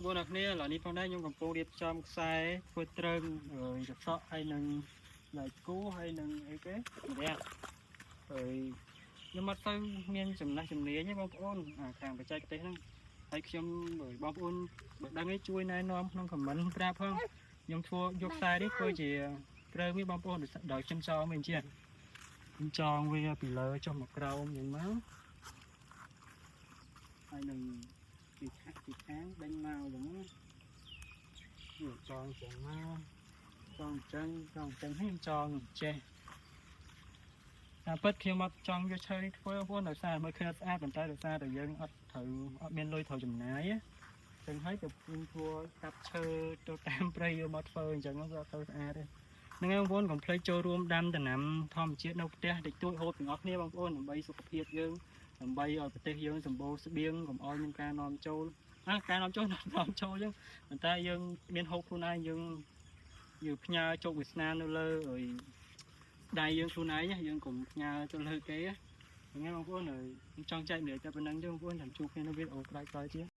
បងប្អូនគ្នាឥឡូវនេះផងដែរខ្ញុំកំពុងរៀបចំខ្សែធ្វើទ្រើងកសក់ហើយនឹងឡៃគូហើយនឹងអីគេម្រះហើយខ្ញុំអត់ទៅមានចំណេះជំនាញទេបងប្អូនអាខាងបច្ចេកទេសហ្នឹងហើយខ្ញុំបងប្អូនបើដឹងឯងជួយណែនាំក្នុង comment ប្រាប់ផងខ្ញុំធ្វើយកខ្សែនេះធ្វើជាទ្រើងនេះបងប្អូនដោយខ្ញុំចងវិញជាខ្ញុំចងវាពីលើចុះមកក្រោមយ៉ាងមកហើយនឹងពីខាងដេញមកយ៉ាងហ្នឹងនេះចងចឹងមកចងចឹងចងចឹងហើយខ្ញុំចងចេះតាមពិតខ្ញុំអត់ចង់យកឈើនេះធ្វើបងប្អូនដោយសារមើលឃើញអត់ស្អាតប៉ុន្តែដោយសារតែយើងអត់ត្រូវអត់មានលុយត្រូវចំណាយចឹងហើយក៏ខ្ញុំធ្វើកាប់ឈើទៅតាមព្រៃយកមកធ្វើអញ្ចឹងវាអត់ទៅស្អាតទេហ្នឹងហើយបងប្អូនកុំភ្លេចចូលរួមដាំដំណាំធម្មជាតិនៅផ្ទះតិចតួចហូបទាំងអស់គ្នាបងប្អូនដើម្បីសុខភាពយើងដើម្បីឲ្យប្រទេសយើងសម្បូរស្បៀងកុំឲ្យមានការនាំចូលអាការនាំចូលនាំចូលអញ្ចឹងប៉ុន្តែយើងមានហូបខ្លួនឯងយើងយើងផ្ញើជោគវាសនានៅលើឲ្យដៃយើងខ្លួនឯងយើងកុំផ្ញើទៅលើគេហ្នឹងហើយបងប្អូនហើយខ្ញុំចង់ចែករំលែកតែប៉ុណ្ណឹងទេបងប្អូនចាំជួបគ្នានៅវីដេអូក្រោយៗទៀត។